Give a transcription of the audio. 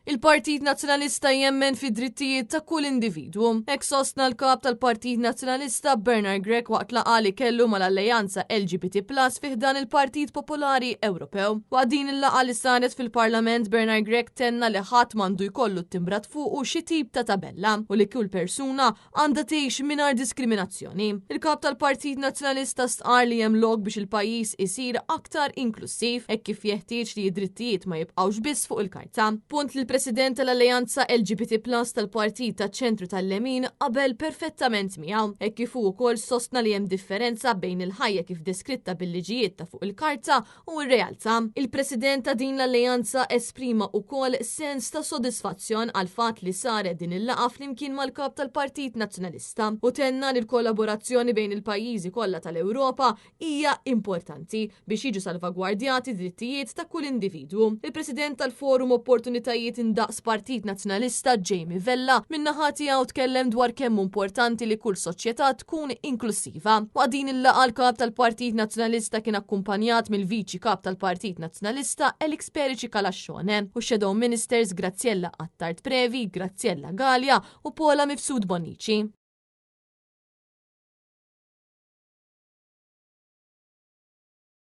Il-Partit Nazzjonalista jemmen fid-drittijiet ta' kull individwu. Hekk sostna l-Kap tal-Partit Nazzjonalista Bernard Grech waqt laqgħa li kellu mal-Alleanza LGBT Plus fi ħdan il-Partit Popolari Ewropew. Waqt din il-laqgħa li saret fil-Parlament Bernard Grech tenna li ħadd m'għandu jkollu ttimbrat fuqu xi tip ta' tabella u li kull persuna għandha tgħix mingħajr diskriminazzjoni. Il-Kap tal-Partit Nazzjonalista stqarr li hemm lok biex il-pajjiż isir aktar inklussiv hekk kif jeħtieġ li d-drittijiet ma jibqgħux biss fuq il-karta. Punt li l-President tal-Alleanza LGBT Plus tal-Partit taċ-Ċentru tal-Lemin qabel perfettament miegħu, hekk kif hu wkoll sostna li hemm differenza bejn il-ħajja kif deskritta bil-liġijiet ta' fuq il-karta u r-realtà. Il-President ta' din l-alleanza esprima ukoll sens ta' sodisfazzjon għall-fatt li saret din il-laqgħa flimkien mal-Kap tal-Partit Nazzjonalista u tenna li l-kollaborazzjoni bejn il-pajjiżi kollha tal-Ewropa hija importanti biex jiġu salvagwardjati d-drittijiet ta' kull individwu. Il-President tal-Forum Opportunitajiet Indaqs Partit Nazzjonalista Jamie Vella min-naħa tiegħu tkellem dwar kemm hu importanti li kull soċjetà tkun inklussiva. Iva. Waqt din il-laqgħa l-Kap tal-Partit Nazzjonalista kien akkumpanjat mill-Viċi Kap tal-Partit Nazzjonalista Alex Perici Calascione u x-Shadow Ministers Graziella Attard Previ, Graziella Galea u Paula Mifsud Bonnici.